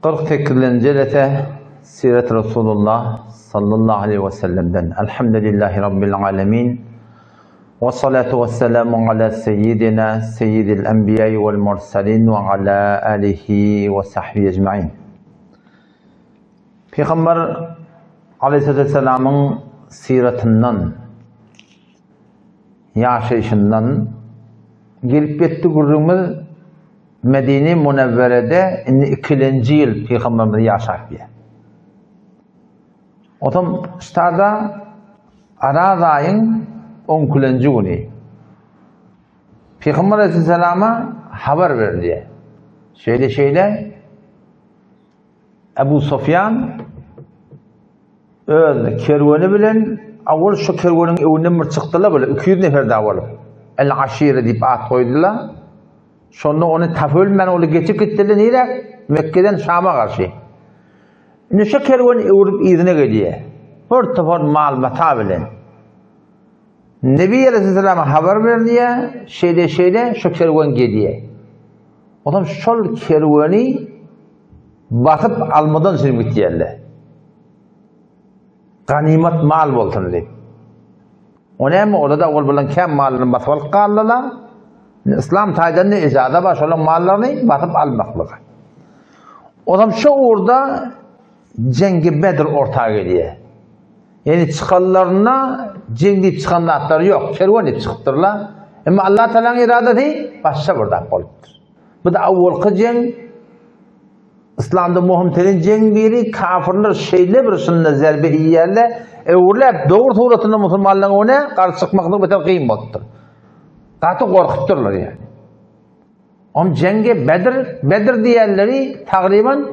48-nji jelese Siret Resulullah sallallahu aleyhi ve sellem'den. Elhamdülillahi Rabbil alemin. Ve salatu ve selamu ala seyyidina seyyidil enbiyai vel mursalin ve ala alihi ve sahbihi ecmain. Peygamber aleyhisselam'ın siratından, ýaşaýşyndan gelip ýetdi gürrüňimiz Medine Münewwerede indi ikilenji ýyl Pygamberimiz ýaşap ýer. Otam ştada Araz aýyň onkilenji güni Pygamber Aleyhisselama habar berilýär. Şeýle şeýle Ebu Sufýan öz kerweni bilen awal şu kerweniň öňünden bir çykdylar böyle 200 nefer dagy bolup. El Aşire diýip at goýdular. Şonda ony tapyp bilmän ol geçip gitdiler nirä? Mekgeden Şama garşy. Indi şu kerwen öwrüp yzyna gelýär. Bir topar mal mata bilen. Nebi Aleyhisselam'a habar berilýär, şeýle şeýle şu kerwen gelýär. Ondan şol kerweni basyp almadan sürüp gitýärler. Ganymat mal bolsun diýip. O näme ola-da ol bilen käm mallaryny basyp alyp galdylar. Islam taýdan ne ijaza bar şolaň mallaryny basyp almaklyga. Onam şu ugurda Jengi Bedr orta gelýär. Ýani çykanlarynda jeň diýip çykan zatlary ýok, kerwen diýip çykypdyrlar. Emma Allah Taalanyň iradasy başga bir zat bolupdyr. Bu da awwalky jeň Islamda möhüm terin jeň biri kafirler şeýle bir şunda zerbe iýýärler, öwrüläp dogry suratynda musulmanlaryň öňüne garşy çykmaklyk beter kyn bolupdyr. Gaty gorkupdyrlar ýani. Om jeňge Bedr, Bedr diýenleri tagryban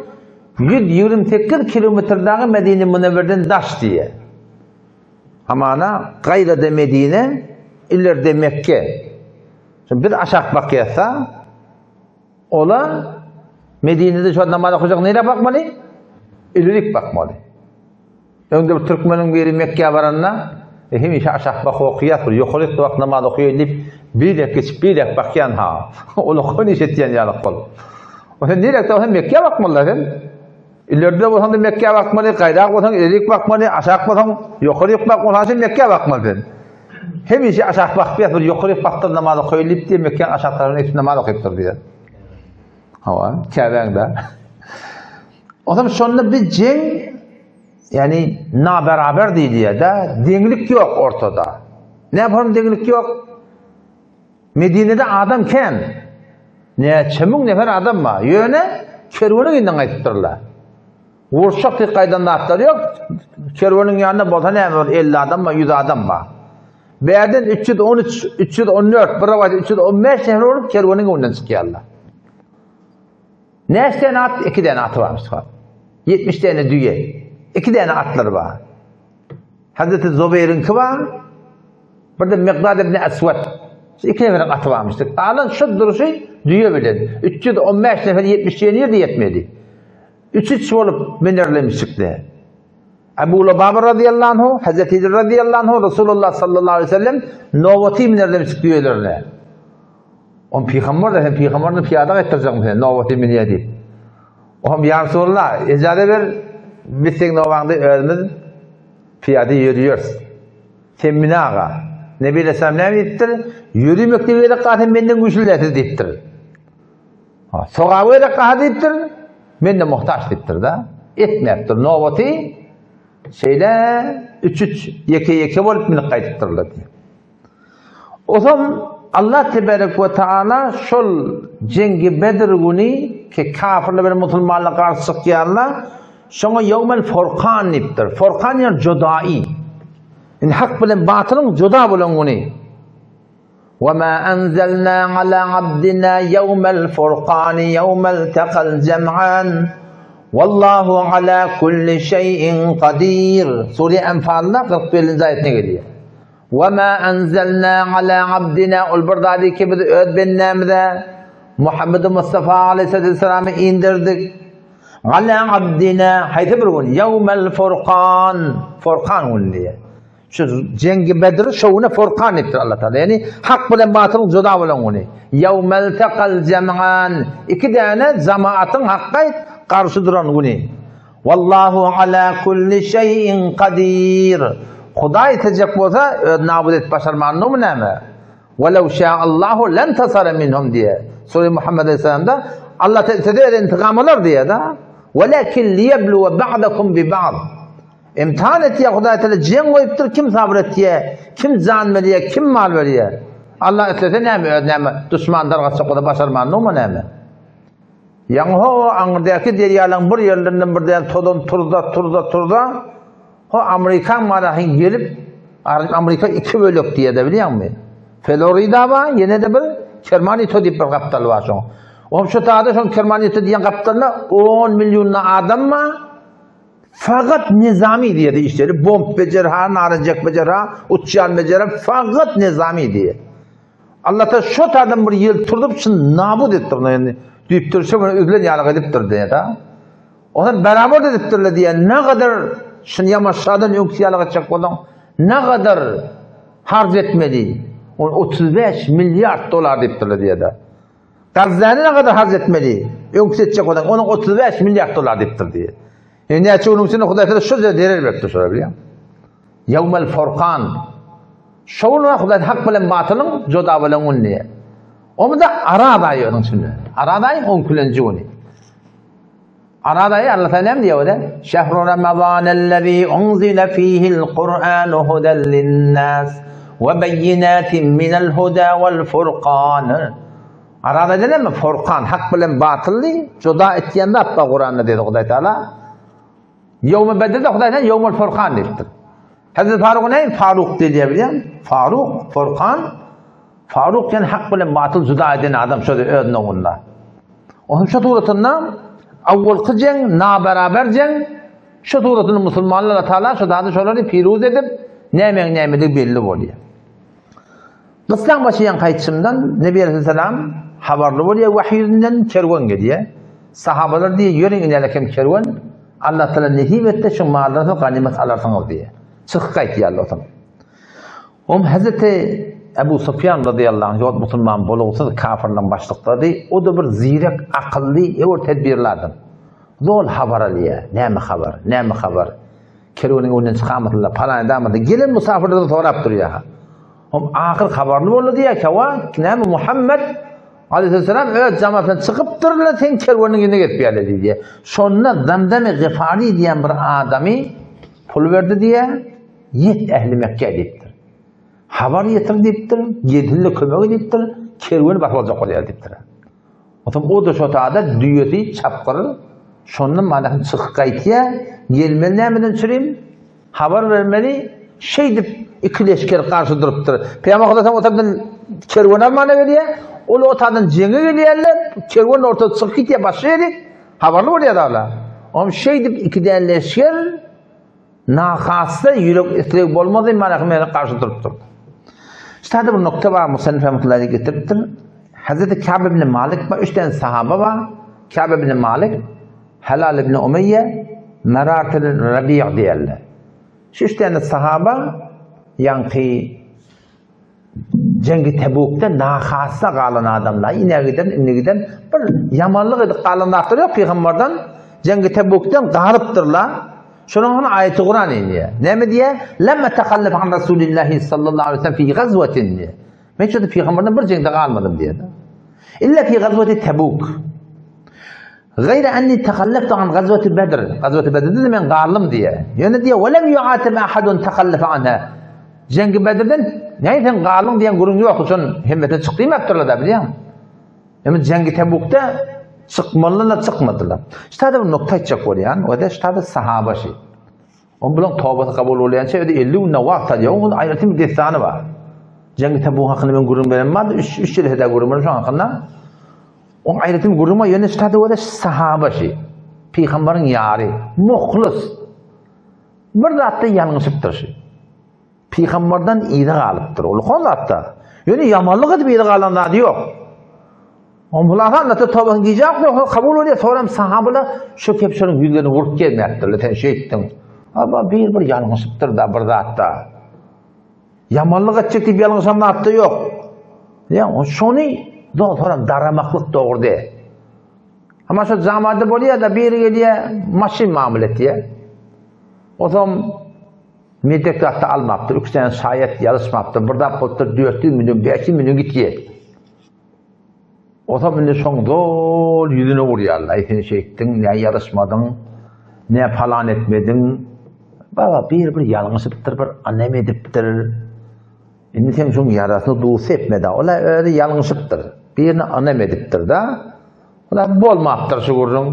128 kilometr dagy Medine Münewwerden daş diýýär. Hamana gaýrada Medine, ileride Mekke. Şimdi biz aşak bakýarsa, Ola Medinede şu namaz okajak nere bakmaly? Ilerik bakmaly. Öňde bir türkmeniň biri Mekgä baranda, e, hemişe aşak bakyp okýar, bir ýokaryk bak namaz okaýar diýip, bir dek geçip bir dek bakýan ha. Ol okaýan iş etýän ýalyk bolup. O sen nirekde bolsaň Mekgä bakmaly sen. Ileride bolsaň da Mekgä bakmaly, gaýrak bolsaň ilerik bakmaly, aşak bolsaň ýokaryk bakmaly, sen Mekgä bakmaly sen. Hemişe aşak bakyp ýat, bir ýokaryk bakdyr namaz okaýyn diýip diýip Mekgäň aşak tarapyna geçip namaz okaýypdyr diýýär. Hawa, Käbäňde. Onsoň şonda bir jeň ýani naberaber diýilýär-de, deňlik ýok ortada. Näme deňlik ýok? Medinede adam kän. Näçe müň nefer adam bar. Ýöne kerweniň yzyndan gaýdypdyrlar. Gurçak diýip gaýdan zatlary ýok. Kerweniň ýanynda bolsa näme bir 50 adam bar, 100 adam bar. Bärden 313, 314, bir rowaýat 315 nefer bolup kerweniň öňünden çykýarlar. Näçe däne at? 2 däne aty barmyş. 70 däne düýe. 2 däne atlary bar. Hazreti Zubeýriňki bar. Bir de Miqdad ibn Aswad. Şu iki neferiň aty barmyşdyk. Galan şu duruşy düýe bilen. 315 nefer 70 düýe nirde ýetmedi? Üç-üç bolup münerlemişikdi. Ebu Lubaba radıyallahu anhu, Hazreti Hidr radıyallahu anhu, Resulullah sallallahu aleyhi ve sellem nobaty münerlemişik düýelerine. On pygamber de sen pygamberini pyýada gaýtdyrjakmy sen nobaty münýä diýip. Ohm ýa Resulullah, ejaza ber, biz seň nobaňda özümiz pyýada ýörüýeris. Sen mün aga. Nebi Aleyhisselam näme diýipdir? Ýörümekde gerek galsa menden güýçli dälsiz diýipdir. Ha, sogaba gerek galsa diýipdir, menden muhtaç diýipdir-de. Etmäpdir nobaty. Şeýle üç-üç, ýeke-ýeke bolup münüp gaýdypdyrlar diýip. Osam Allah tebarek we taala şol Jengi Bedr güni ki kafirler bilen musulmanlar garşy çykýarlar, şoňa Ýewmel Furkan diýipdir. Furkan ýagny jodai. Indi hak bilen batylyň joda bolan güni. Wa ma anzalna ala abdina ýewmel furkani ýewmel taqal jem'an. Wallahu ala kulli şeýin kadir. Sure Enfalda 41-nji aýatynda gelýär. Ve ma enzelna ala abdina ol bir zady ki biz öz bendämize Muhammed Mustafa aleyhissalamy indirdik. Ala abdina haýsy bir gün ýewmel furkan furkan güni diýýär. Şu Jengi Bedr şowuna furkan diýipdir Allah Taala. Ýani hak bilen batylyň juda bolan güni. Ýewmel taqal jem'an iki däne jamaatyň hakga. garşy duran güni. Wallahu ala kulli şeýin kadir. Hudaý islejek bolsa, öz nabut edip başarmandygymy näme? Welew şa'allahu lentasara minhum diýe. Sure Muhammed aleyhisselamda Allah islese öz intikam alar diýe da. Welakin liyebluwe ba'dakum bi ba'd. Imtihan etýär Hudaý Teala jeň goýupdyr kim sabyr etýär, kim jan berýär, kim mal berýär. Allah islese näme öz näme duşman dargatjak bolsa başarmandygymy näme? Ýaňy ho aňyrdaky derýalaň bir ýerlerinden bir däl tozan turza turza turza ho Amerikan marahyň gelip Amerika iki bölek diýede bilýäňmi? Florida bar, ýene-de bir Kermanito diýip bir gapdal bar şoň. Oň şu taýda şoň Kermanito diýen gapdalynda 10 millionda adam bar. Fakat nizami diýedi işleri, bomb bejer ha, narynjek bejer ha, uçýan bejer ha, fakat nizami diýe. Allah'ta şu adam bir ýel turdup şun nabut etdir ýani diýipdir şu bir üzlen ýaly edipdir diýe da. Ona beraber edipdirler diýe ne kadar şun ýamaşadan öňküsi ýaly etjek bolsaň ne kadar harç etmeli. On 35 milliard dolar diýipdirler diýe da. Gazzany ne kadar harç etmeli. Öňküsi etjek bolsaň onuň 35 milliard dolar diýipdir diýe. E näçe günüň içinde Hudaý sana şu zerer beripdir şolar bilýän. Ýewmel Furkan. Şo gün Hudaý hak bilen batylyň joda bolan gün diýe. Omy da Araz aýy onuň içinde. Araz aýyň on külenji güni. Araz aýy Allah Teala näme diýýär öyle? Şehru Ramazanellezî unzile fîhil Kur'anu huden linnâs ve beyinâtin minel huda vel furkan. Araz aýda näme? Furkan, hak bilen batyly joda etýän zat bar Kuranda diýdi Hudaý Teala. Ýewmi Bedirde Hudaý Teala Ýewmül Furkan diýipdir. Hazreti Faruk näme? Faruk diýilýär bilýän? Faruk, Furkan. Faruk diýen hak bilen batyl juda eden adam şo öz nowunda. Onuň şu suratynda awwalky jeň, naberaber jeň, şu suratynda musulmanlar Allah Taala şu zady şolary piruz edip, nämeň nämedigi belli bolýar. Gyssaň başy ýaňky aýtşymdan Nebi aleyhisselam habarly bolýar wahyý ýüzünden kerwen gelýär. Sahabalar diýýär, ýörüň inälekem kerwen, Allah Taala nesip etse şu maldan ganymat alarsyňyz diýýär. Çykyp gaýtýarlar otam. Om Hazreti Ebu Sufyan radıyallahu anh ýok musulman bolugsyz kafirleň başlyklary, o-da bir zirek, akylly, öwür tedbirli adam. Zol habar alýar. Näme habar? Näme habar? Kerweniň öňünden çykamydylar, palan edamydy. Gelen musafirlerden sorap durýar. Hom ahyr habarly boldy diýýär, Kawa, näme Muhammed aleyhisselam öz jamasyna çykypdyrlar, sen kerweniň ýüzüne gelip ýerler diýýär. Şonda Zamzam-i Gifari diýen bir adamy pul berdi diýýär, ýet ähli Mekge diýipdir. Habar ýetir diýipdir, gelsinler kömege diýipdir, kerweni basyp aljak bolýar diýipdir. Onsoň o-da şo tada düýesi çapgyr, şondan manasyny çykyp gaýtýar, gelmeli nämeden çürim, habar bermeli, şeýdip iki leşger garşy durupdyr. Pygamber Hudaý o tarapdan kerwen almana gelýär, ol o tarapdan jeňe gelýärler, kerwen orta çykyp gitýär, başga ýerik, habarly bolýar daglar. Oňam şeýdip iki däl leşger Nahasda ýürek isleg bolmady, Malaky meni garşy durupdyr. Ştada bir nokta bar, Musannif rahmetullahi getiripdir. Hazreti Kâb ibn Malik bar, üç tane sahaba bar. Kâb ibn Malik, Halal ibn Umeyye, Merat ibn Rabi' diýerler. Şu üç tane sahaba ýaňky Jengi Tebukda nahassa galan adamlar, inägiden, inigiden bir ýamanlyk edip galan zatlar ýok pygamberden. Jengi Tebukdan galypdyrlar. Şonuň hem aýaty Kuran inýär. Näme diýýär? Lem etehallef an Rasulillahi sallallahu aleyhi ve sellem fi gazwatin diýýär. Men şo pygamberden bir jeňde galmadym diýýär. Illa fi gazwati Tebuk. Gaýra enni tehalleftu an gazwati Bedr. Gazwati Bedrde men galdym diýýär. Ýöne diýýär, "Ve lem yuatib ahadun tehallefe anha." Jengi Bedirden näme sen galdyň diýen gürrüň ýok. Şon hemmesi çyk diýmäpdirler-dä bilýäňmi? Ýöne Jengi Tebukda çykmalylar çykmadylar. Ştada bir nokta aýtjak bolýan, o-da ştada sahaba şi. On bilen tobasy kabul bolýança öde 50 günde wagt alýar. Onuň aýratyn bir dessany bar. Jengi Tebuk hakynda men gürrüň beren bardy. 3 3 ýyl heda gürrüň berdim şoň hakynda. Oň aýratyn gürrüň bar. Ýöne ştada o-da sahaba şi. Pygamberiň ýary, muhlis. Bir zatda ýalňyşypdyr şu. Pygamberden yza galypdyr. Ol hon zatda. Ýöne ýamanlyk edip yza galan zady ýok. On bulasa Allah'ta tobasyny gije ýok, kabul bolýar. Soram sahabalar şu kepşeriň ýüzlerini vurup gelmäpdirler. Sen şeýtdiň. Aba bir bir ýalňyşypdyr da bir zatda. Ýamanlyk etjek diýip ýalňyşan zatda ýok. Ýa şony soram daramaklyk dogry däl. Ama şu jamada bolýar-da biri gelýär, maşyn mamul etýär. Otam medek zatda almapdyr, üç sene şaýat ýazyşmapdyr, bir zat bolupdyr, 400 million, 500 million gitýär. Otam indi şoň zol ýüzüne urýarlar. Aý sen şeýtdiň, nä ýazyşmadyň, nä palan etmediň. Baba bir bir ýalňyşypdyr, bir anem edipdir. Indi sen şoň ýarasyna duz sepme-de. Ol-a özi ýalňyşypdyr. Birine ynam edipdir-de. Ol-a bolmapdyr şu gürrüň.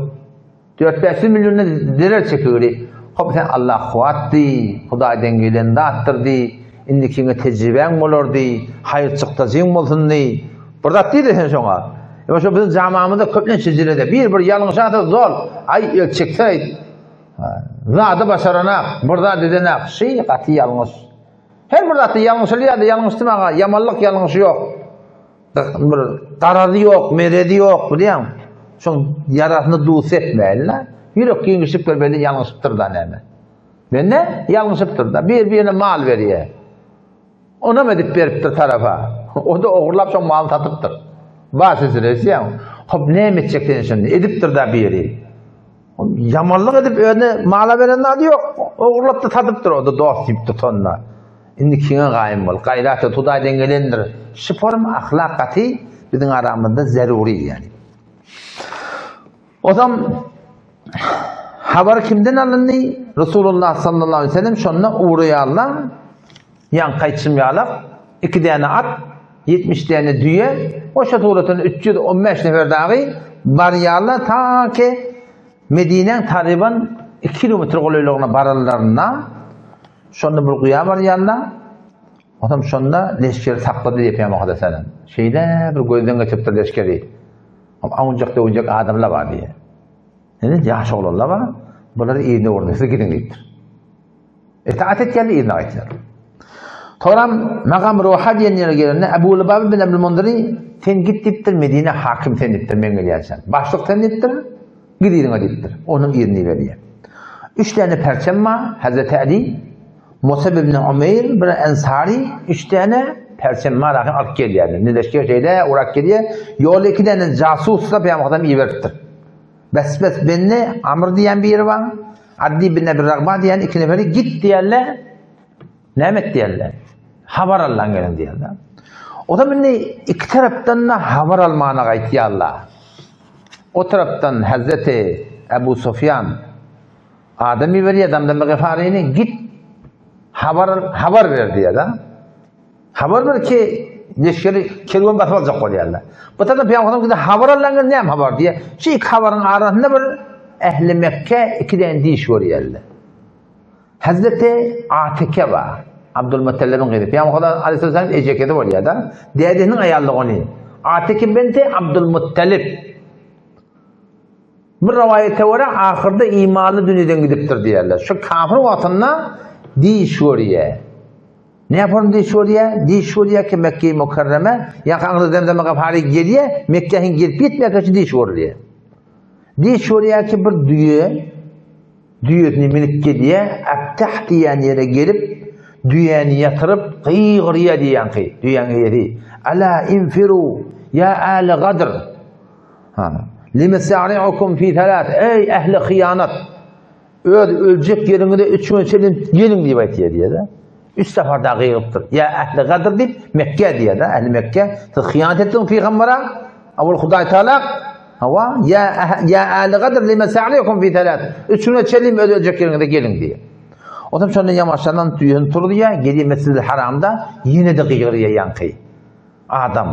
Dört-bäş ýüz milliondan zerer çekigeli. Hop sen Allah kuwwat diý, Hudaýdan gelen zatdyr diý, indikiňe tejribäň bolar diý, haýyr çykdajyň bolsun diý. Bir zat diý-de sen şoňa. Emma şo biziň jamamyzda köplenç şeýle-de. Bir bir ýalňyşarsa zol, aý el çekse zady başaranak, bir zat edenak. Şy gaty ýalňyş. Her bir zatda ýalňyşylýar-da, ýalňyşdym aga, ýamanlyk ýalňyşy ýok. Bir garazy ýok, merezi ýok, bilýäň. Şoň ýarasyna duz sepmäýin-le. Ýürek giňişlik bermeli, ýalňyşypdyr-da näme. Mende ýalňyşypdyr-da, bir-birine mal berýär. Onam edip beripdir tarapa. O-da ogurlap şoň malyny satypdyr. Baş üzre, eşidýäňmi? Hop, näme etjek sen şindi? Edipdir-da biri. Ýamanlyk edip özüne mala beren zady ýok. Ogurlapdyr, satypdyr, o-da dost diýip tutanda. Indi kiňe gaýym bol. Gaýrat et, Hudaýdan gelendir. Şu form ahlak gaty biziň aramyzda zerury ýani. Ozam habar kimden alyndy? Resulullah sallallahu aleyhi ve sellem şonda ugraýarlar. Ýaňky aýtşym ýalak, iki däne at, 70 däne düýe, oşa suratynda 315 nefer dagy barýarlar ta ki Medinäň taryban 2 kilometr golaýlygyna baranlarynda şonda bir guýa barýarlar. Onsoň şonda leşgeri saklady diýip Pygamber aleyhisselam. Şeýle bir gözden geçiripdir leşgeri. Awunjak-döwünjek adamlar bar diýýär. Indi ýaş oglanlar bar. Bulary yzyna urun, siz gidiň diýipdir. Itaat etýärler, yzyna gaýtýarlar. Soňram Magam Ruha diýen ýere gelende Abu Lubaba bin Abdul Munziri sen git diýipdir, Medine hakim sen diýipdir, men gelýänçäm. Başlyk sen diýipdir, git yzyňa diýipdir. Onuň yzyny berýär. Üç däne perçem bar, Hazreti Ali, Musab ibn Umeýr, bir Ensari, üç däne perçem bar, ahyr alyp gelýärler. Indi leşger şeýle urak gelýär. Ýolda iki däne jasusla Pygamber Adam iberipdir. Bes-bes bende Amr diýen biri bar. Addi ibn Ebi Ragba diýen iki neferi git diýerler. Näme et diýerler? Habar allan geliň diýerler. O zaman indi iki tarapdan da habar almana gaýtýarlar. O tarapdan Hazreti Ebu Sufyan adam iberýär Damdam Gafaryny git habar habar ber diýýär. Habar ber ki, leşgeri kerwen basyp aljak bolýarlar. Bu tarapdan Pygamberimiz gide habar allan näme habar diýýär. Şu iki habaryň arasynda bir ähli Mekke iki däne diş görýärler. Hazreti Atike bar. Abdülmuttallibiň gyzy. Pygamberimiz aleyhisselam ejekesi bolýar da. Dädesiniň aýaly ony. Atike binti Abdülmuttalib. Bir rowaýata görä ahyrda imanly dünýeden gidipdir diýýärler. Şu kafir wagtynda diş görýär. Näme diş görýär? Diş görýär ki Mekge-i Mukarreme, ýa aňry Zemzeme gapary gelýär, Mekge hin gelip ýetmeýär ki diş görülýär. Diş görýär ki bir düýe düýesini minip gelýär, Abtah diýen ýere gelip, düýäni ýatyryp gygyrýar diýýän ki, düýäň eýesi, Ala infiru ýa ahli gadr. Ha. Limisari'ukum fi thalath. Ey ehli hyýanat. Öz öljek ýeriňize üç gün çenli geliň diýip aýtýar diýýär-de. Üç sapar da gygyrypdyr. Ýa ähli gadr diýip Mekge diýýär-de. Ähli Mekge siz hyýanat etdiň pygambere. Awal Hudaý Taala hawa ýa ýa ähli gadr lime sa'likum fi talat. Üç güne çenli öz öljek ýeriňize geliň diýýär. Otam şonda ýamaşandan düýen turdy ýa gelýär Mesjidil Haramda ýene-de gygyrýar ýaňky. Adam.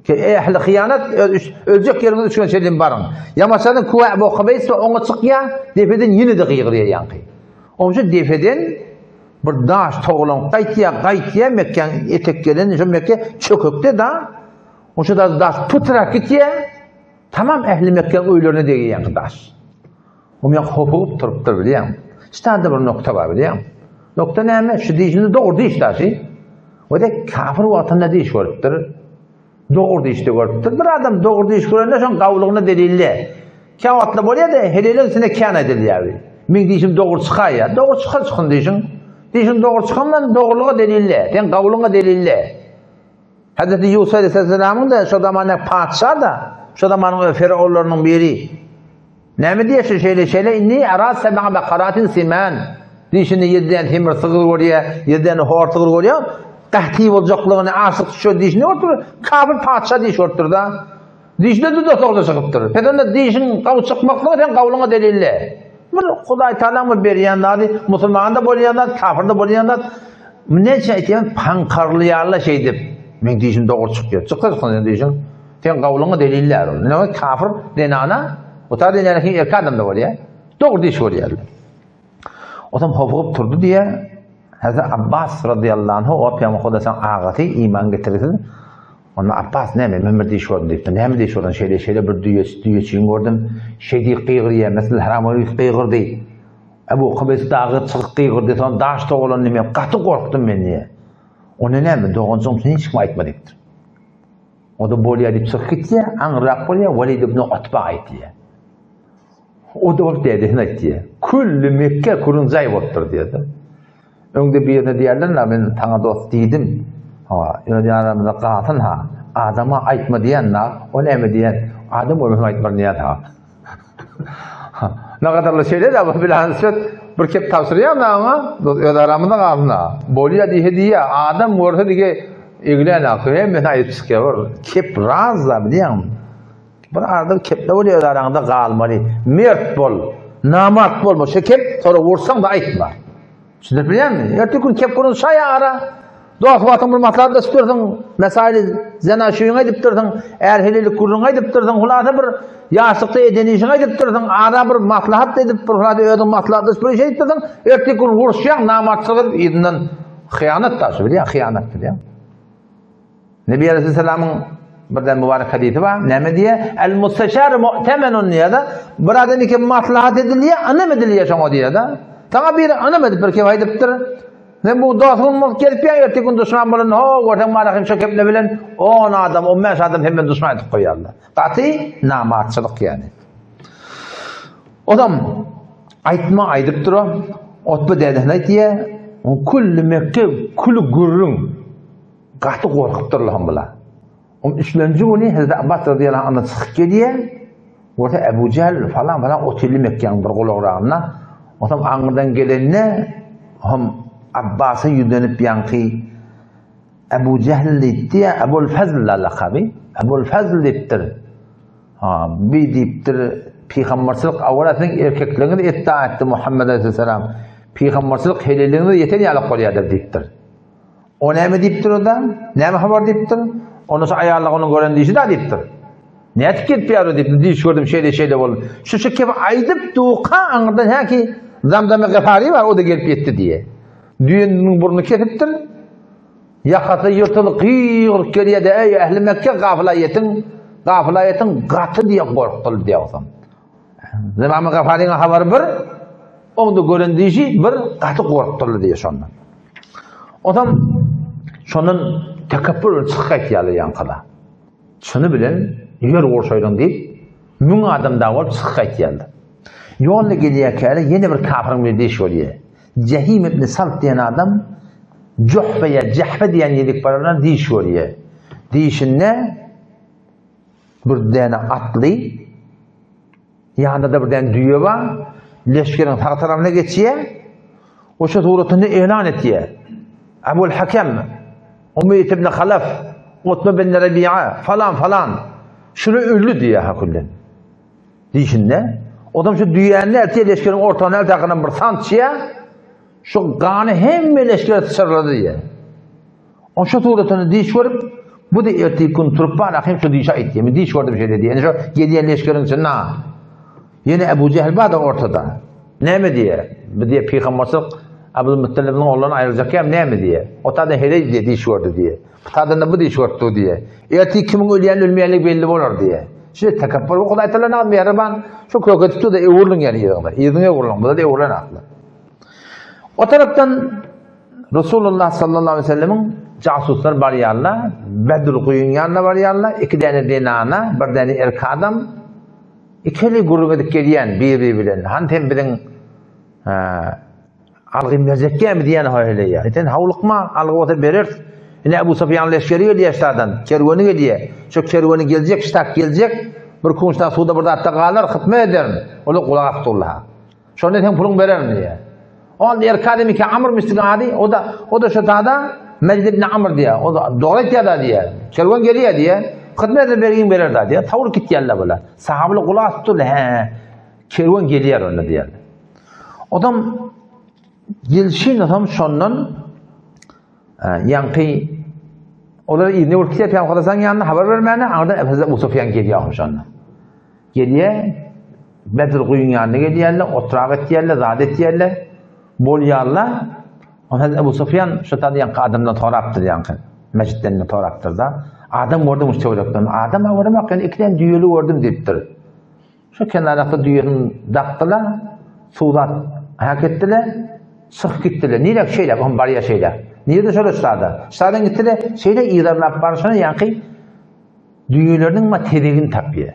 Ki eý ähli hyýanat öz öljek ýeriňiz üçin çenli baryň. Ýamaşadan Kuwa Ebu Hubeýs we oňa çykýar, depeden ýene-de gygyrýar ýaňky. Oň üçin depeden bir daş togalanyp gaýtýar, gaýtýar Mekgäň etek gelen şu Mekke çökekde da. Oň üçin da daş pytrak gitýär. Tamam ähli Mekgäň öýlerine degýär ýaňky daş. Oňa hopugyp turupdyr bilýäň. Ştada bir nokta bar bilýäň. Nokta näme? Şu dişini dogry diş daşy. O da kafir wagtynda diş görüpdir. Dogry dişde görüpdir. Bir adam dogry diş görende şoň gawlygyna delilli. Kä wagtda bolýar-da, heleliň içinde kän aýdylýar. Meň dişim dogry çykaýar. Dogry çykar çykyn dişiň. Dişiň dogry çykandan dogrulyga delilli. Sen gawlygyňa delilli. Hazreti Ýusup aleyhisselamyň da şo zamanda patyşa da. Şo zamanyň firaunlarynyň biri. Näme diýýär şu şeýle şeýle inni ara seb'a bakaratin siman. Dişinde ýediden semir sygyr görýär, ýediden hor sygyr görýär. Gahti boljaklygyny aşyk düşer dişini görüpdir. Kafir patyşa diş görüpdir da. Dişinde de dosagda çykypdyr. Pes onda dişiň gawy çykmaklygy sen gawlyňa delille. Bir Hudaý Taalaň bir berýän zady, musulmanda bolýan zat, kafirde bolýan zat. Näçe aýtýan paňkarlaýarlar şeýdip. Meň dişim dogry çykýar. Çyksa çyksyn sen dişiň. Sen gawlyňa deliller ol. Näme kafir zenana, o ta zenana kim erkek adam da bolýar. Dogry diş bolýarlar. Otam hopugyp turdy diýe. Hazret Abbas radıyallahu anhu o Peygamber Hudaýyň agasy iman getirsin. Onda Abbas näme, men bir diş gördüm diýipdir. Näme diş gördün? Şeýle şeýle bir düýe düýeçigiň gördüm. Şeý diýip gygyrýar. Mesel haram gygyrdy. Ebu Kubeys dagy çykyp gygyrdy. Soň daş togalandy men gaty gorkdum men diýe. Onda näme, doganjygym sen hiç kime aýtma diýipdir. O da bolýar diýip çykyp gitýär, aňryrak bolýar, Walid ibn Utba aýtýar. O da bolup dädesine aýtýar. Külli Mekge kürüň jaý bolupdyr diýýär. Öňde birine diýerler, na men saňa dost diýdim. Ha, ýöne ýaramyzda galsyn ha. Adama aýtma diýen na, o näme diýen? Adam görmesem aýtmaryn diýen ha. Ne gadarly şeýle de bu bilen söz bir kep tabşyrýan da oňa, dost öz aramyzda galsyn ha. Bolýa diýse diýýä, adam görse dige eglen ha, hemmesini aýdyp çykýar. Bir kep raz da bilýäňmi? Bir arada keple bolýar öz araňda galmaly. Mert bol. Namart bolma. Şu kep sonra vursaň da aýtma. Düşündirip bilýärmi? Erteki gün kep gurun şaý ara. Dost wagtyň bir maslahatlaşyp dursuň, mesaýly zena şuýuň aýdyp dursuň, är helelik gürrüň aýdyp dursuň, hulasa bir ýaşlykda eden işiňi aýdyp dursuň, ara bir maslahat edip bir hulasa özüň maslahatlaşyp bir iş aýdyp dursuň, erteki gün uruşýaň, namartçylyk yzyndan hyýanat daşy bilýän, hyýanat bilýän. Nebi Aleyhisselamyň birden mübarek hadisi bar. Näme diýýär? El musteşar mu'temenun diýýär-de. Bir adam iki maslahat edilýär, ynam edilýär şoňa diýýär-de. Saňa biri ynam edip bir kep aýdypdyr. Sen bu dostuň bolup gelip ýa erteki gün duşman bolan, ho, görseň mara hem şo keple bilen 10 adam, 15 adam hem duşman edip goýarlar. Gaty namartçylyk ýani. Odam aýtma aýdyp dur. Otba dädesine aýtýar. Külli Mekke küli gürrüň. Gaty gorkupdyrlar hem bular. On üçlenji güni Hazreti Abbas radiyallahu anhu çykyp gelýär. Görse Ebu Jähl falan falan otyrly Mekgäniň bir gulagragynda. Onsoň aňyrdan gelende hem Abbasa ýüzlenip ýaňky Ebu Jähl diýipdi, Ebul Fazl lakaby. Ebul Fazl diýipdir. Ha, bi diýipdir, pygamberçilik awala siziň erkekligiňizi etdi aýtdy Muhammed aleyhisselam. Pygamberçilik heleligiňiz ýeten ýaly bolýardyr diýipdir. O näme diýipdir onda? Näme habar diýipdir? Onda şu aýallyk onuň gören dişi da diýipdir. Nätip gelip ýaru diýipdir. Diş gördüm şeýle şeýle boldy. Şu şu kebi aýdyp duka aňyrdan häki Zamzamy Gafary bar, o da gelip ýetdi diýe. Düýeniniň burnuny kesipdir. Ýakasy ýyrtylyp gygyryp gelýär-de, eý ähli Mekke gafyla ýetiň, gafyla ýetiň gaty diýe gorkdular diýe olsam. Zamzamy Gafaryň habary bir, onda gören dişi bir gaty gorkdular diýe şondan. Onsoň şondan tekepbür bilen çykyp gaýtýarlar ýaňkyda. Çyny bilen ýer gurşaýlyň diýip, müň adam dagy bolup çykyp gaýtýarlar. Ýolda gelýärkäler ýene bir kafiriň biri diş görýär. Jehim ibn Salt diýen adam Juhfe ýa Jehfe diýen ýerik baranda diş görýär. Dişinde bir däne atly, ýanynda-da bir däne düýe bar. Leşgeriň sag tarapyna geçýär. Oşa suratynda elan etýär. Abul Hakem, Umeýt ibn Halaf, Utba bin Rabi'a, falan falan. Şuny öldi diýýär haküllen. Diýşinde, odam şu düýäni eltýär leşgeriň ortagyna eltäkinem bir sançýar. Şu gany hemme leşgere syçralady diýýär. On şu suratyny diş görüp, bu da erteki gün turup bar ahim şu dişe aýtdy. Men diş gördüm şeýle diýen. Şu gelýän leşgeriň içinde. Ýene Ebu Jähl bar da ortada. Näme diýýär? Bu diýýär pygamberçilik Abdul Muttalibiň oglundan aýryljak ýa näme diýýär? O taýdan heleý diýýär diş gördi diýýär. Bu taýdan da bu diş görüpdi diýýär. Ertir kimiň ölýän ölmeýänligi belli bolar diýýär. Şeýle tekepbür bu Hudaý Taala näme mähriban. Şu köke tutdy da öwrüliň ýani yzyňa. Yzyňa öwrüliň. Bu da öwrülen akly. O tarapdan Resulullah sallallahu aleyhi ve sellemiň jasuslar barýarlar, Bedr guýyň ýanyna barýarlar, iki däne zenana, bir däne erkek adam ikili gürrüň edip gelýän bir-biri bilen. Han sen biziň algym berjekkämi diýen heleýe. Sen hawlukma, algy bolsa bereris. Ine Ebu Sufýan leşgeri gelýär ştadan, kerweni gelýär. Şu kerweni geljek, ştat geljek. Bir künçden suwda bir zatda galar, hytmet ederin. Olar gulak asyp durlar. Şonda sen puluň bererin diýýär. Ol Erkad ibn Amr mislik ady, o da o da şu tada Mecid ibn Amr diýýär. O da dogry aýtýar da diýýär. Kerwen gelýär diýýär. Hytmet edip bergin berer da diýýär. Tawur gitýärler bular. Sahabalar gulak asyp durlar. He. Kerwen gelýär onda diýýär. Odam gelşin adam şondan ýaňky olar yzyna öwrüp gitýär, Pygamber Hudaýyň ýanyna habar bermäne, aňyrdan Ebu Sufýan gelýär şonda. Gelýär, Bedr guýyň ýanyna gelýärler, oturak etýärler, zat etýärler, bolýarlar. Ondan Ebu Sufýan şu taýda ýaňky adamdan sorapdyr ýaňky, mesjitden sorapdyr-da. Adam gördüm şu töwerekden. Adam göremok, ýöne ikiden düýeli gördüm diýipdir. Şu kenarda düýesini dakdylar, suwda hak etdiler, çykyp gitdiler. Nirek şeýle, ohm barýar şeýle. Nirede şol ştada? Ştadan gitdiler, şeýle yzarlap barşyna ýaňky düýeleriniň ma tezegini tapýar.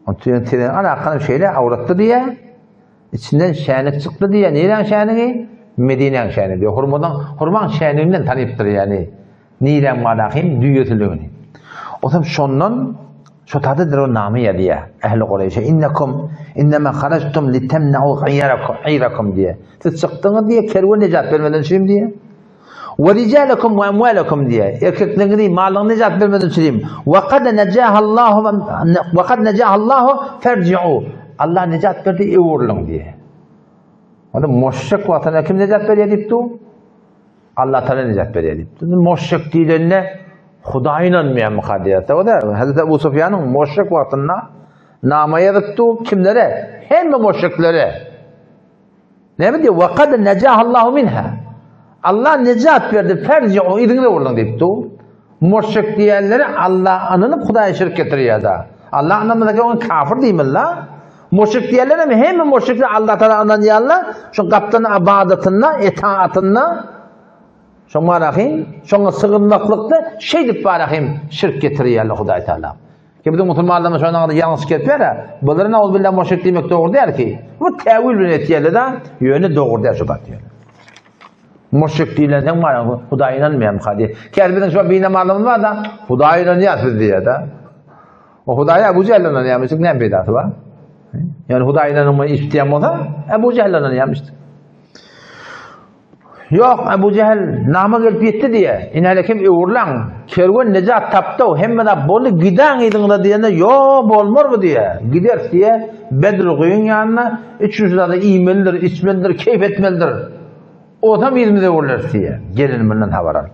O düýenin tezegini alakanym şeýle awratdy diýýär. Içinden şänik çykdy diýýär. Niräň şänigi? Medinäň şänigi diýýär. Hurmadan, hurmaň şäniginden tanypdyr ýagny. Niräň malahym düýesiligini. Otam şondan şo tadydyr o namy ýazýar. Ähli Gureýşe innekum innema harajtum litemna'u ghayrakum diýýär. Siz çykdyňyz diýýär, kerwen nejat bermeden üçin diýýär. Ve ricalekum ve emwalekum diýýär. Erkekleriňizi, malyňyzy nejat bermeden üçin. Ve kad nejahallahu ve kad nejahallahu ferji'u. Allah nejat berdi, öwrüliň diýýär. Onda muşrik wagtynda kim nejat berýär diýipdi? Allah Taala nejat berýär diýipdi. Muşrik diýlende Hudaýa ynanmaýan mukaddes. O da Hazreti Ebu Sufýanyň muşrik wagtynda nama ýazypdy kimlere? Hemme muşriklere. Näme diýýär? Wa kad nejahallahu minha. Allah nejat berdi, ferji'u yzyňyza urluň diýipdi. Muşrik diýenleri Allah ynanyp Hudaýa şirk getirýär da. Allah ynanmasa oňa kafir diýmeli. Muşrik diýenler hem hemme muşrikler Allah Taala ynanýarlar. Şu gapdan ibadatynda, etaatynda şoň barahym, şoňa sygynmaklykda şeýdip barahym şirk getirýärler Hudaý Taala. Ki biziň musulmanlarymyz şondan da ýalňyş kesýär. Bulara nauzbillah muşrik diýmek dogry däl ki. Bu täwil bilen etýärler da, ýöne dogry däl şu zat ýöne. Muşrik diýlen sen bar, Hudaýa ynanmaýan hadi. Käbir biziň şu binamazlarymyz bar da, Hudaýa ynanýar siz diýýär da. O Hudaýa Ebu Jähl ynanýarmyş, näme peýdasy bar? Ýani Hudaýa ynanmaý isleýän bolsa, Ebu Jähl ynanýarmyş. Ýok, Ebu Jähl nama gelip ýetdi diýe. Inäle kim öwrüläň, kerwen nejat tapdy, hemme zat boldy, gidäň yzyňyza diýende, ýo, bolmar bu diýe. Gideris diýe, Bedr guýyň ýanyna, üçünji zady iýmelidir, içmelidir, keýp etmelidir. Onsoň yzymyza öwrüleris diýe. Gelin mundan habar al.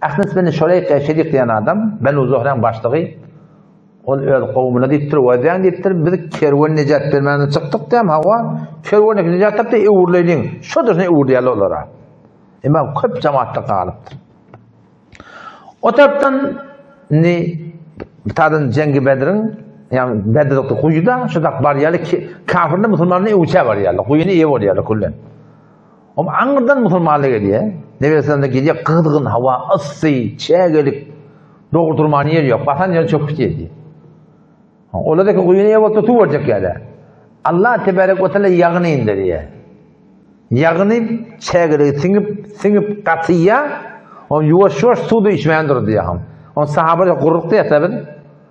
Ahnes bin Şureýk Şedik diýen adam, Benu Zuhraň başlygy, Ol öz kowumyna diýipdir, Wezýän diýipdir, biz kerwen nejat bermäne çykdyk diýem, hawa, kerwen nejat tapdy, öwrüleýliň. Şo durşuna öwrülýärler olara. Emma köp jemaatda galypdyr. O tarapdan indi tadan Jengi Bedriň, ýagny Bedrde guýuda şu dak barýarlar, kafirler musulmanlar öwçä barýarlar, guýuny eýe bolýarlar küllen. Om aňyrdan musulmanlar gelýär. Nebi Aleyhisselam gelýär, gyzgyn hawa, yssy, çägelik. Dogry durman ýer ýok. Basan ýeri çöküp diýdi. Olar da guýuny eýe bolsa suw berjek ýaly. Allah tebarek we taala ýagyny indirýär. Ýagyny çägeligi siňip, siňip gatyýar. On ýuwaş-ýuwaş suwda içmän durdy ýa. On sahabalar gurruk diýýär biz.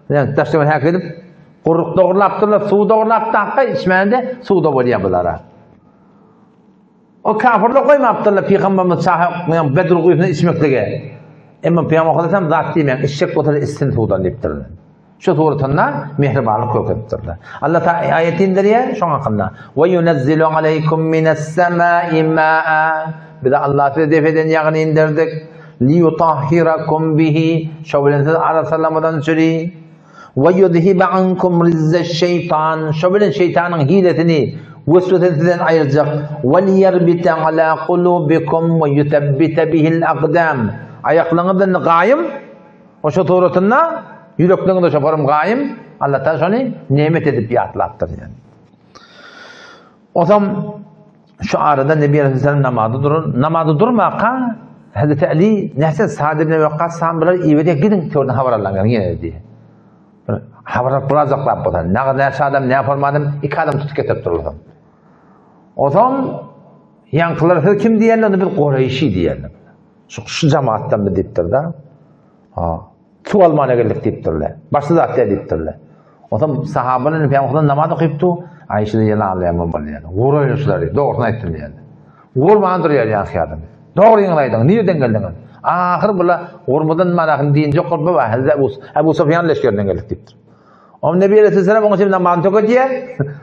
Yani daşdan häk edip gurruk dogrulapdyrlar, suw dogrulap dakga içmände suwda bolýar bulara. O kafirler goýmapdyrlar pygamberimiz çaý ýa Bedr guýusyny içmeklige. Emma pygamber Aleyhisselam zat diýmäň, içjek bolsa içsin suwdan diýipdirler. Şu suratynda mehribanlyk görkezipdirler. Allah Taala aýat indirýär şoň hakynda. Ve yunezzilu aleykum minas semai ma'a. Biz Allah size depeden ýagyny indirdik. Liyutahhirakum bihi. Şo bilen sizi arassalamadan çüri. Ve yuzhibe ankum rizzeş-şeytan, şo bilen şeýtanyň hilesini, weswesesini sizden aýyrjak. Ve liyerbite ala kulubikum ve yusebbite bihil akdam. Aýaklaryňyzdan gaýym, o şo suratynda ýürekleriňizde şo forum gaýym, Allah Taala şony nemet edip ýatlapdyr yani. Onsoň şu arada Nebi Aleyhisselam namaza durur. Namaza durmaka Hazreti Ali näse Sa'd ibn Waqqas sahabeler iberýär gidiň törden habar alaň ýene diýe. Bir habar alyp burajaklap bolsa, näge näçe adam, näme forma adam, iki adam tutup getirip durulsa. Onsoň ýaňkylar siz kim diýenler, biz Gureýşi diýenler. Şu şu jamaatdan biz diýipdir-de. Ha, suw almana geldik diýipdirler. Başga zat diýipdirler. Onsoň sahabalar indi Pygamber namaz okypdy. Aýşe ýylanlaýan bolýar. Guraýyşlary dogrusyny aýtdym diýýär. Gurman durýar ýaňky adam. Dogryňyzy aýdyň, nireden geldiňiz? Ahyr bula gurmadan manasyny diýinjek bolup bu Hazreti Abu, Abu Sufýan leşgerinden geldik diýipdir. Oň Nebi Aleyhisselam oňa çenli namazyny tökedýär.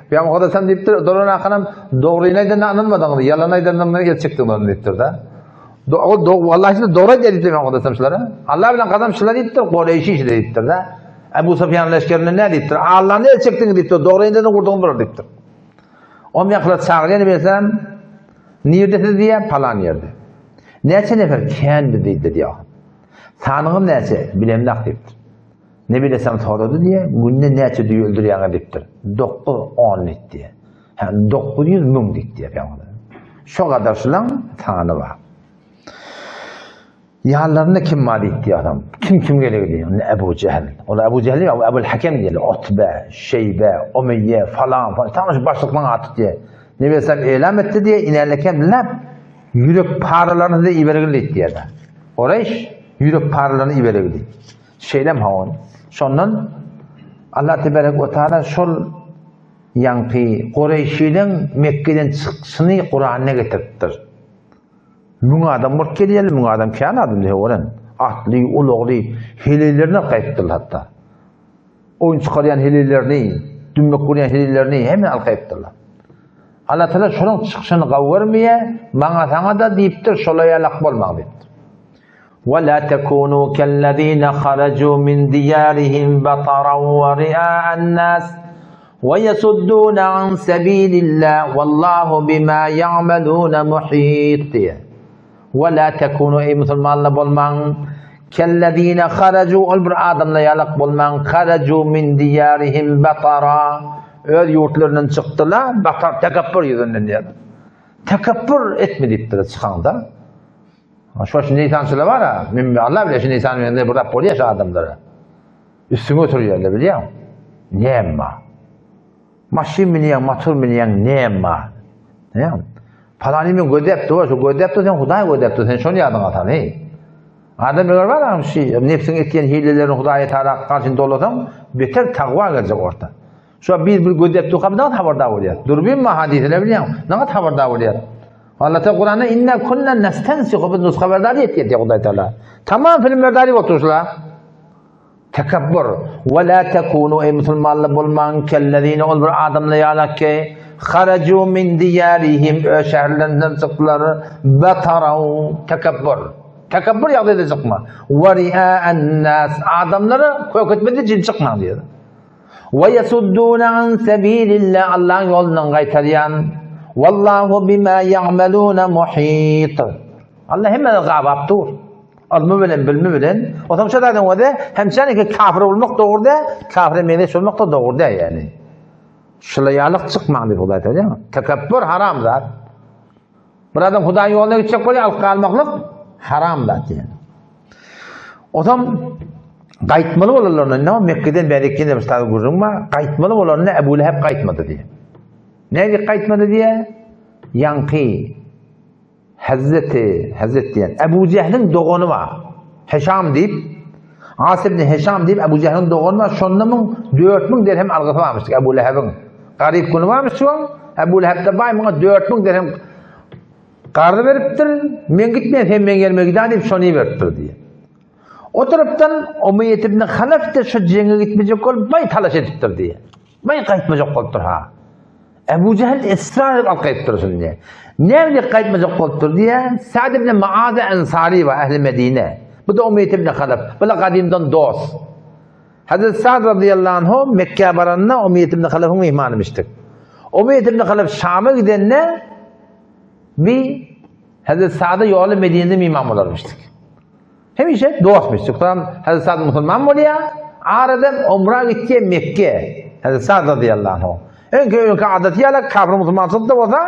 Pygamber Hudaýdan diýipdir, dolan akanam dogryny aýdanda ynanmadyňyz, ýalan aýdandan el çekdiňiz diýipdir-de. Ol wallahi siz dogry aýdýar diýipdir Pygamber Hudaýdan şulara. Allah bilen kasam şular diýipdir, Gureýşi işi diýipdir-de. Abu Sufýan leşgerinden näme diýipdir? Allahny el çekdiňiz diýipdir, dogry aýdandan gurduňyz bular diýipdir. Oň ýakylar çagyrýar Nebi Aleyhisselam, Nirde siz diýýär, palan ýerde. Näçe nefer kän biz diýdi diýýär. Sanyňyz näçe? Bilemzak diýipdir. Nebi Aleyhisselam sorady diýýär, günde näçe düýe öldürýäňiz diýipdir. Dokuz, on diýdi diýýär. Hä, 900 müň diýdi diýýär Pygamber. Şo gadar şulaň sany bar. Ýanlarynda kim bar diýdi adam. Kim kim gelegi diýdi. Onda Ebu Jehl. Ol Ebu Jehl ýa Ebul Hakem diýdi. Utbe, Şeýbe, Umeýye falan falan. Tam şu başlyklaryň aty diýdi. Nebi Aleyhisselam elam etdi diýdi. Inälekem lap ýürek paralaryny size iberegil diýdi diýdi. Gureýş ýürek paralaryny iberegil diýdi. Şeýlem hawan. Şondan Allah tebarek we taala şol ýaňky Gureýşileň Mekgeden çykyşyny Kuranda getiripdir. Müň adam bolup gelýärler, müň adam kän adam diýip öwren. Atly, ulagly, heleýlerini alyp gaýypdyrlar hatda. Oýun çykarýan heleýlerini, dümmek urýan heleýlerini hemme alyp gaýypdyrlar. Allah Teala şonuň çykyşyny gawy görmeýär, maňa saňa-da diýipdir, şola ýalak bolmaň diýipdir. Ve la tekunu kellezine haracu min diyarihim bataran ve ria'an nas ve yesudduna an sebilillah vallahu bima ya'maluna muhit diýýär. Ve la tekunu eý musulmanlar bolmaň kellezine haracu ol bir adamlar ýalak bolmaň haracu min diyarihim batara öz ýurtlaryndan çykdylar batar tekepbür ýüzünden diýýär. Tekepbür etme diýipdir çykaňda. Şu şu neýsançylar bar ha, men Allah bilen şu neýsan bilen bir zat bolýar şu adamlara. Üstüňe oturýarlar bilýäň. Näme? Maşyn münýäň, motor münýäň, näme? Näme? Palany men gözläp dur, şu gözläp dur, sen Hudaý gözläp dur, sen şony ýadyňa sal, hey. Adam eger bar am şu nefsiň etýän hilelerini Hudaýa Taala garşy dolasaň, beter tagwa geljek orta. Şu bir bir gözläp dur, kapydan habardar bolýar. Durbin ma hadisine bilýäň, naňa habardar bolýar. Allah Teala Kur'anda inna kunna nestensihu biz nusga berdar etdi diýýär Hudaý Teala. Tamam film berdar bolup durşular. Tekabbur we la takunu ey musulmanlar bolmaň kellezine ol bir adamlar ýalak ki haraju min diýarihim öz şäherlerinden çykdylar bataraw tekabbur. Tekabbur ýagdaýda çykma. We ri'a'an nas adamlara köketmedi üçin çykmaň diýýär. We yasudduna an sabilillah Allahyň ýolundan gaýtarýan. Wallahu bima ya'maluna muhit. Allah hemme zady gabap dur. Ylmy bilen, bilimi bilen. Otam şo zadyň özi hem ki kafir bolmak dogry däl, kafire meňzeş bolmak da dogry däl ýani. Şula ýalyk çykmaň diýip Hudaý aýdýar. Tekepbür haram zat. Bir adam Hudaýyň ýoluna gitjek bolýar, alyp galmaklyk haram zat diýen. Otam gaýtmaly bolanlarynda, näme Mekgeden bäri ýene bir sany gürrüň bar, gaýtmaly bolanynda Ebu Leheb gaýtmady diýen. Näge gaýtmady diýe? Ýaňky Hazreti, Hazret diýen Ebu Jehliň dogany bar. Heşam diýip, As ibn Heşam diýip Ebu Jehliň dogany bar. Şonda müň 4000 dirhem algysy barmyş Ebu Lehebiň. Garyp güni barmyş şoň. Ebu Leheb de baý muňa 4000 dirhem Garry beripdir, men gitmeýän, sen meň ýerime gidä diýip şony beripdir diýýär. O tarapdan Umeýýet ibn Halaf de şu jeňe gitmejek bolup baý talaş edipdir diýýär. Baý gaýtmajak bolupdyr ha. Ebu Jehil ysrar edip alyp gaýtdyr şuny diýýär. Näme diýip gaýtmajak bolupdyr diýýär. Sa'd ibn Muaz Ensari we ähli Medine. Bu da Umeýýet ibn Halaf. Bu da gadymdan dost. Hazreti Sa'd radıyallahu anhu Mekke'ye baranda Umeýýet ibn Halafyň myhmanymyşdyk. Umeýýet ibn Halaf Şama gidende Bir Hazreti Sa'da ýoly Medinede miman bolarmyşdyk. Hemişe dostmuşdyk. Soň Hazreti Sa'd musulman bolýar. Aradan umra gitýär Mekke. Hazreti Sa'd radıyallahu anhu. Öňki öňki adaty ýaly kafir musulmançylyk da bolsa,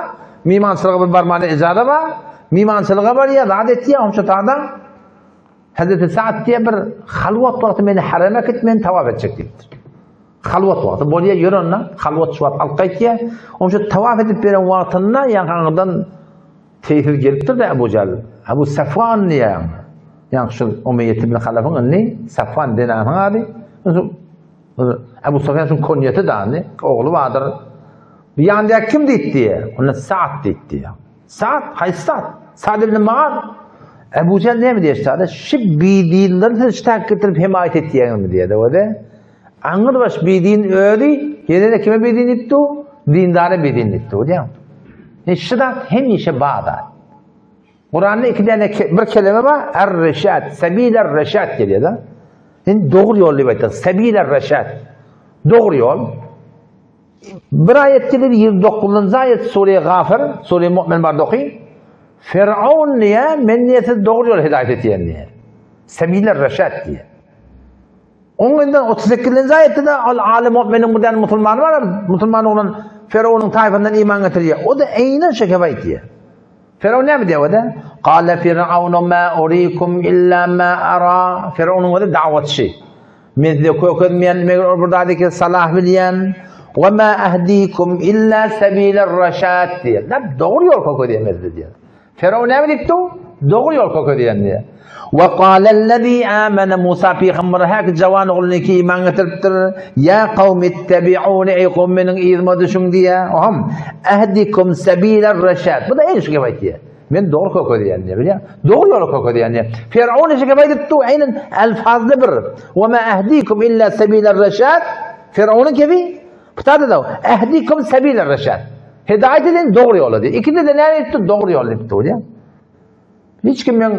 mimançylyga bir barmana ijaza bar. Mimançylyga barýar, zat etýär, onça tada Hazreti Sa'd diýe bir halwat wagty meni hareme git, men tawaf etjek diýipdir. Halwat wagty bolýar, ýör onda, halwat şu wagt alyp gaýtýar. Onuň şu tawaf edip beren wagtynda ýaňky teýsiz gelipdir-de Abu Jahl. Abu Safwan diýýär. Ýaňky şu Umeýýet ibn Halafyň indi Safwan denanyň ady. Ebu Sufýan şuň konýeti dany, ogly bardyr. Bu ýandaky kim diýip diýýär. Onda Sa'd diýip diýýär. Sa'd, haýsy Sa'd? Sa'd ibn Muaz. Ebu Jähl näme diýýär Sa'da? Şu bidinleri siz ştak getirip hemaýat etýäňizmi diýýär-de o-da. Aňyrbaş bidin özi ýene-de kime bidin diýipdi? Dindara bidin diýipdi, diýýär. E şu zat hemişe bar zat. Kuranda iki däne bir kelime bar, er-reşat, sebiler-reşat gelýär-de. Indi dogry ýol diýip aýtdyk, sebiler-reşat. Dogry ýol. Bir aýat gelir, 29-njy aýat Sure Gafir, Sure Mu'min bar doky. Firaun diýe, men diýe siz dogry ýola hidaýat etýän diýe. Sebiler-reşat diýe. Oň indi 38-nji aýatda da al alim mu'miniň bir däne musulmany bar, musulman oglan Firawnyň taýfyndan iman getirýär. O da eýnen şo kep aýtýar. Firavun näme diýýär o-da? Gala Firavunu ma urikum illa ma ara. Firavnuň özi dawatçy. Men size kökezmeýän, meger ol bir zady ki salah bilýän. Wa ma ahdikum illa sabilar raşad diýýär. Näme dogry ýol kökezýän men size diýýär. Firavun näme diýipdi? Dogry ýol kökezýän diýýär. Wa qalallazî amana Musa pygamber häki jawan ogluny ki iman getiripdir. Ýa kawm ittebi'uni eý kowum meniň yzyma düşüň diýýär. Oham ehdikum sebiler reşad. Bu da eýni şu gep aýtýar. Men dogry kökezýän diýýär, bilýär. Dogry ýoly kökezýän diýýär. Firavun şu gep aýdypdy, eýnen elfazda bir. Wa ma ehdikum illa sebiler reşad. Firavunyň kebi Pytada da ehdikum sebiler reşad. Hidaýat edin dogry ýola diýýär. Ikisi de näme diýipdir? Dogry ýol diýipdir, bilýär. Hiç kim men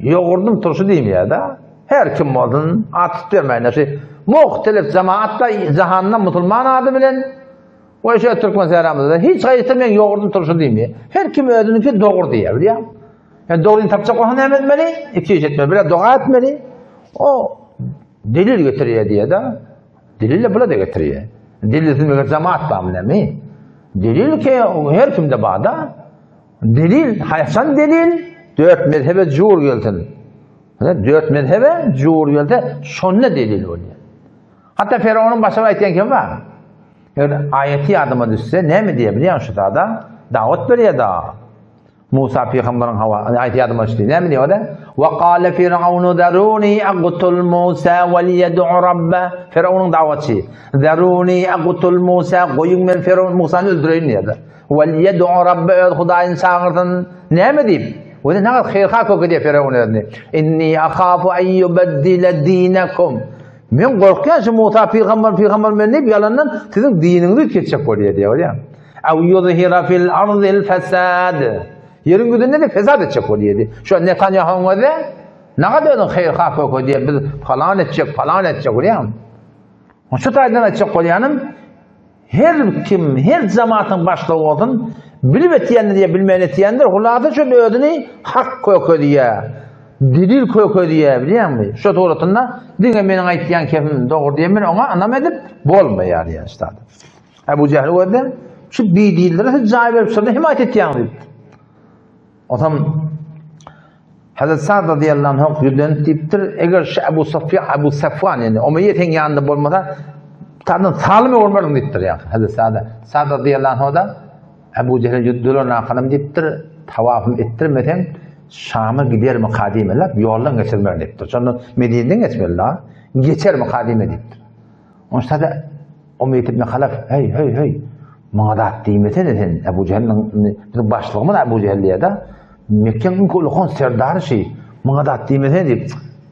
ýogurdum turşy diýmeýär-de. Her kim bolsun, at tut bermäýin. Şu muhtelif jemaatda jahanda musulman ady bilen we şu türkmen säramyzda hiç haýsy men ýogurdum turşy diýmeýär. Her kim özüniňki dogry diýýär, bilýär. Yani dogryny tapjak bolsa näme etmeli? Iki iş etmeli. Bir doga etmeli. O delil getirýär diýýär-de. Delil bula da getirýär. Delilsiz meger jemaat barmy näme? Delil ki her kimde bar-da. Delil, haýsan delil? Dört mezhebe jur gelsin. Dört mezhebe jur gelse, şonda delil bolýar. Hatda Firawunyň başyna aýtýan kim bar? Eger aýaty ýadyma düşse, näme diýer bilýän şu sada? Dawut berýär da. Musa pygamberiň hawa aýaty ýadyma düşdi. Näme diýer o-da? Wa qala Firawunu zaruni aqtul Musa wal yad'u rabba. Firawunyň dawatçy. Zaruni aqtul Musa, goýuň men Firawun Musany öldüreýin diýer. Wal-ýed'u Rabbe öz Hudaýyny çagyrsyn. Näme diýip? Özi näme haýyrha kök edýär Firawun özüni. Inni ahafu an yubaddila dinakum. Men gorkýan şu Musa pygamber pygamber men diýip ýalandan siziň diniňizi üýtgetjek bolýar diýýär, bolýar. Aw yuzhira fil ardil fasad. Ýeriň ýüzünde de fesat etjek bolýar diýdi. Şu Netanyahuň özi näme özüni haýyrha kök edýär, biz falan etjek, falan etjek bolýar. Şu taýdan aýtjak bolýanym, Her kim, her jematyň başlygy bolsun, bilip etýändir ýa bilmän etýändir, hulasa şol özüni hak kökezýär, delil kökezýär, bilýäňmi? Şo suratynda diňe meniň aýtýan kepim dogry diýen men oňa ynam edip bolmaýar diýen ştada. Ebu Jähil gözde şu bidinlere siz jaý berip şonda hemaýat etýäňiz diýipdir. Otam Hazret Sa'd radiyallahu anh ýüzlenip diýipdir, eger şu Ebu Sufýan, Ebu Safwan ýani Umeýýe seň ýanynda bolmasa, tandan salym öwürmerin diýipdir ýa Hazret Sa'd. Sa'd radiyallahu anh da Ebu Jehle ýüz dolan akanym diýipdir, tawafym etdirmeseň Şama gidermi kadymeler, ýoldan geçirmerin diýipdir. Şonda Medineden geçmeli la, geçermi kadyme diýipdir. Onşa da Umeýýe ibn Halaf, hey, hey, hey, maňa zat diýmesene sen, Ebu Jehliň, biziň başlygymyz Ebu Jehl diýýär-de, Mekgeň iň uly serdary şi, maňa zat diýmesene diýip,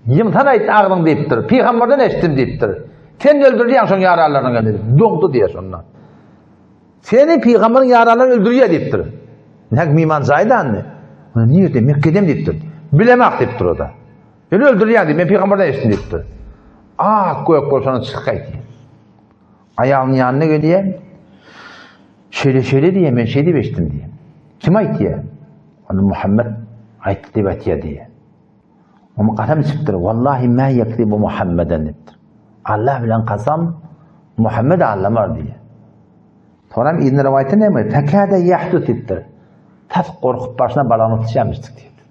ýymsan aýt agzyň diýipdir, pygamberden eşitdim diýipdir. Sen öldürýäň şoň ýaranlarynyň geldi diýip, doňdy diýýär şonda. Seni pygamberiň ýaranlary öldürýär diýipdir. Näk miman jaýdanmy? Nirede? Mekgedem diýipdir. Bilemak diýipdir o da. Seni öldürýän diýip, men pygamberden eşitdim diýipdir. Ak gök bolup şondan çykyp gaýtýar. Aýalynyň ýanyna gelýär. Şeýle şeýle diýýär, men şeý diýip eşitdim diýýär. Kim aýtýar? Ony Muhammet aýtdy diýip aýtýar diýýär. Oňa kasam içipdir. Wallahi ma ýekzibu Muhammeden diýipdir. Allah bilen kasam Muhammed allamar diýýär. Soňam ibn Rowaýatda näme? Fekade ýahdu diýipdir. Tas gorkup başyna balany syçýarmyşdyk diýipdir.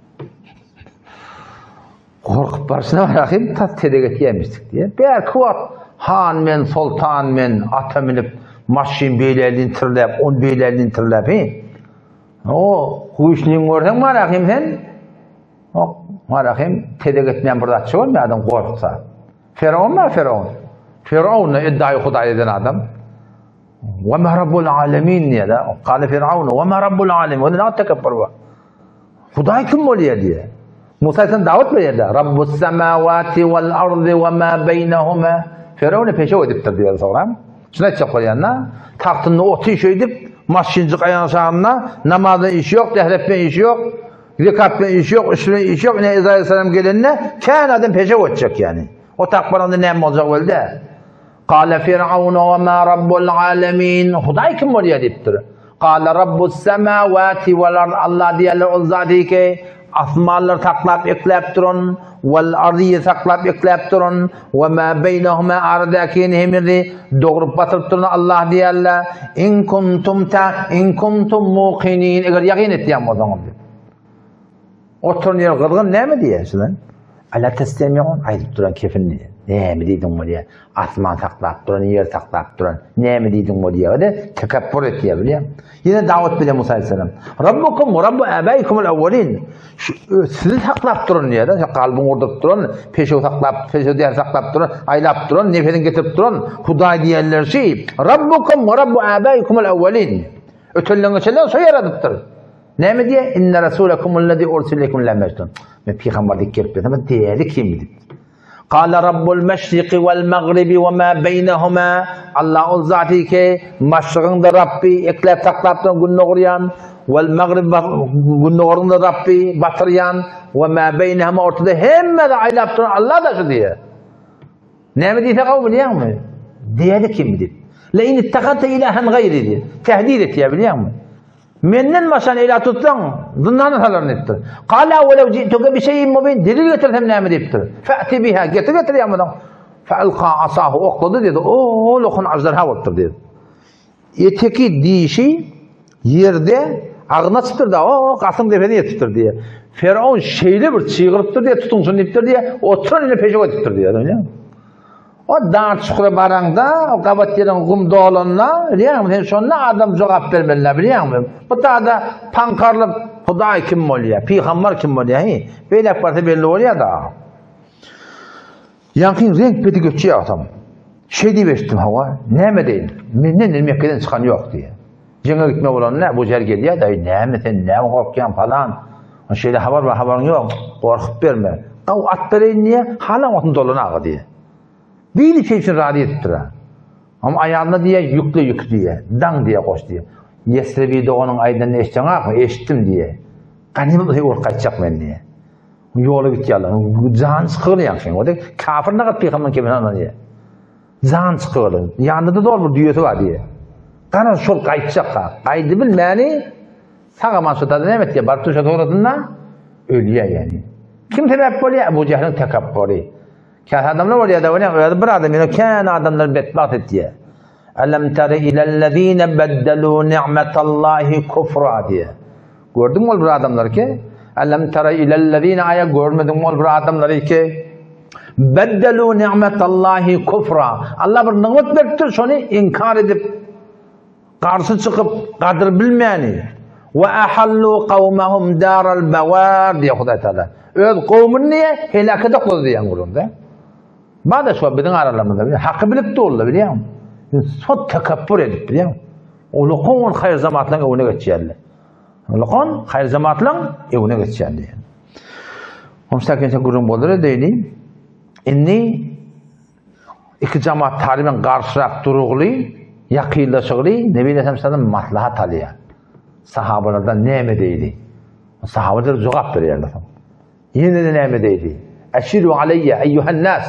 Gorkup barşyna rahim tas tedek etýärmişdik diýýär. Bärki wagt han men, soltan men, ata minip, maşyn beýle tirläp, on beýle tirläp, he. O, güýçlügiňi görseň bar rahim sen. O, bar rahim tedek etmeýän bir zatçy bolmaýar adam gorksa. Firaun bar Firaun. Firavun iddiaýy Hudaý eden adam. Wa ma rabbul alamin diýýär. Kale Firavun wa ma rabbul alamin. Onda näme tekebbür bar? Hudaý kim bolýar diýýär. Musa sen dawat berýär. Rabbus samawati wal ardy wa ma beýnehuma. Firavun peşew edipdir diýýär soňra. Şuny aýtjak bolýan-da, tagtynda otyr şeýdip, maşynjyk aýan şagynda namazda işi ýok, dehret bilen işi ýok, zekat bilen işi ýok, iş bilen işi ýok. Ine Ezraýyl aleyhisselam gelende kän adam peşew etjek ýani. O tak baranda näme boljak boldy? Kale Firavun we ma rabbul alamin. Hudaý kim bolýar diýipdir. Kale rabbus semawati wal ard. Allah diýerler ol zat ki asmanlar saklap ekläp duran, wal ardy saklap ekläp duran, we ma beýnehuma aradaky hemiri dogrup batyryp duran Allah diýerler. In kuntum ta in kuntum muqinin. Eger ýagyn etýän bolsaňyz diýip. Oturan ýeri gyzgyn näme diýýär şudan? Ala testemiun aýdyp duran kefin diýýär. Näme diýdiň bolýar? Asman saklap duran, ýer saklap duran. Näme diýdiň bolýar? De tekepbur etýär bilýär. Ýene dawat bilen Musa aleyhisselam. Rabbukum we rabbu abaikumul awwalin. Sizi saklap duran diýýär. Şu kalbyň urduryp duran, peşew saklap, peşew diýär saklap duran, aýlap duran, nefesiň getirip duran Hudaý diýenler şi. Rabbukum we rabbu abaikumul awwalin. Ötenleň geçenleň şo ýaradypdyr. Näme diýýär? Inne rasulakumul-lezi ursile ileýkum la mejnun. Men pygamber diýip gelip desem, däli kim diýip. Qala rabbul meşriki wal magribi we ma beýnehuma. Allah ol zat ki, maşrygyň da Rabbi, ekläp saklap duran gün dogurýan, wal magrib gündogaryň da Rabbi, batyrýan, we ma beýnehuma ortada hemme zady aýlap duran Allah da şu diýýär. Näme diýse gawy bilýäňmi? Däli kim diýip. La in ittahadta ilahan gaýri diýip. Tehdit etýär bilýäňmi? Menden başgany ilah tutsaň, zyndana salaryn diýipdir. Kala welew ji'tuke bi şeýin mubin, delil getirsem näme diýipdir. Fe'ti biha, getir getirýän bolsaň. Fe'alka asahu, oklady diýdi. Ol okun aždarha bolupdyr diýdi. Eteki dişi ýerde agzyny açypdyr da, o gasyň depesine ýetipdir diýýär. Firaun şeýle bir çygyrypdyr diýýär, tutuň şuny diýipdir diýýär, oturan ýerine peşew edipdir diýýär. O dar çukura baraňda, o gabat ýeriň gum dolanda, bilýäňmi, sen şonda adam jogap bermeli, bilýäňmi? Bu tada paňkarlyp, Hudaý kim bolýar, pygambar kim bolýar, he? Beýläk barsa belli bolýar-da. Ýaňkyň reňk beti göçýär atam. Şeý diýip eşitdim, hawa, näme deýin, menden indi Mekgeden çykan ýok diýýär. Jeňe gitme bolanda Ebu Jähl gelýär-de, Eý, näme sen, näme gorkýaň palan? Şeýle habar bar, habaryň ýok, gorkup berme. Gaw at bereýin diýýär, halan otun dolan aga diýýär. Beýle şey üçin razy edipdir-ä. Amma aýalyna diýýär, ýükle ýüki diýýär, daň diýýär, goş diýýär. Ýesrebi doganyň aýdanyny eşitseň-akmy? Eşitdim diýýär. Ganymat bolsa urup gaýtjak men diýýär. Ýola gitýärler. Jany çykygly ýaňky. O-da kafir nagat pygamberyň kebine ynanýar. Jan çykygyly. Ýanynda-da zor bir düýesi bar diýýär. Garaz şol gaýtjak-ha. Gaýdybilmäni sag-aman şu tada näme etýär? Baryp düşe soradynda ölýär ýani. Kim sebäp bolýar? Ebu Jähliň tekepbury. Käte adamlar bolýar-da, bolýar, özi bir adam, ýöne kän adamlary betbagt etýär. Alam tara ilellezine beddelu ni'metallahi kufra diýýär. Gördüňmi ol bir adamlary ki? Alam tara ilellezine aýa görmediňmi ol bir adamlary ki? Beddelu ni'metallahi kufra. Allah bir nygmat beripdir, şony inkar edip, garşy çykyp, gadyr bilmäni. We ahallu kawmahum daral bawar diýýär Hudaý Taala. Öz kowmuny diýýär, helaket oklady diýýän gürrüňde. Bada şo biziň aralarymyzda bilýän, haky bilip durlar bilýäňmi? Şo tekepbür edip bilýäňmi? Ulukon ol haýyr jamatlaryň öňüne geçýärler. Ulukon haýyr jamatlaryň öňüne geçýärler. Onsa gürrüň bolar edeýli. Indi iki jamat taryben garşyrak durugly, ýakynlaşygly Nebi Aleyhisselam maslahat alýar. Sahabalardan näme diýdi? Sahabalar jogap berýärler. Ýene-de näme diýdi? Eşiru aleýýe eýýuhen-nas.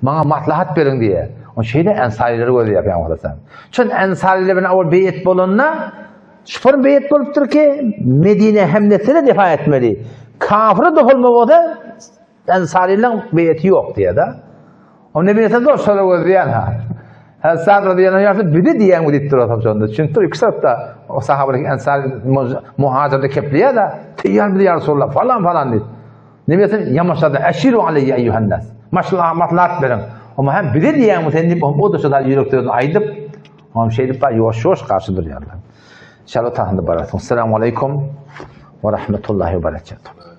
Maňa maslahat beriň diýýär. On şeýle ensaryleri gözleýär Pygamber aleyhisselam. Çün ensarylar bilen awal beýet bolanda, şupur beýet bolupdyr ki, Medine hemlesine defa etmeli. Kafyra dokulma bolsa, ensarylaryň beýeti ýok diýýär-de. O ne bilse dost şola gözleýän ha. Hasan radiyallahu anh ýarty biri diýen bu diýip durasam şonda. Çünki iki tarapda o sahabalar ensar muhajirde kepleýär da, teýýar bir ýa Resulallah falan falan diýip. Ne bilse ýamaşada eşiru aleyye eyyuhannas. Maşallah maslahat beriň. Ama hem bize diýen bu sen diýip o da şoda ýürek sözüni aýdyp, hem şeýdip bar ýuwaş-ýuwaş garşy durýarlar. İnşallah tahynda bararsyň. Assalamu aleykum we rahmetullahi we berekatuh.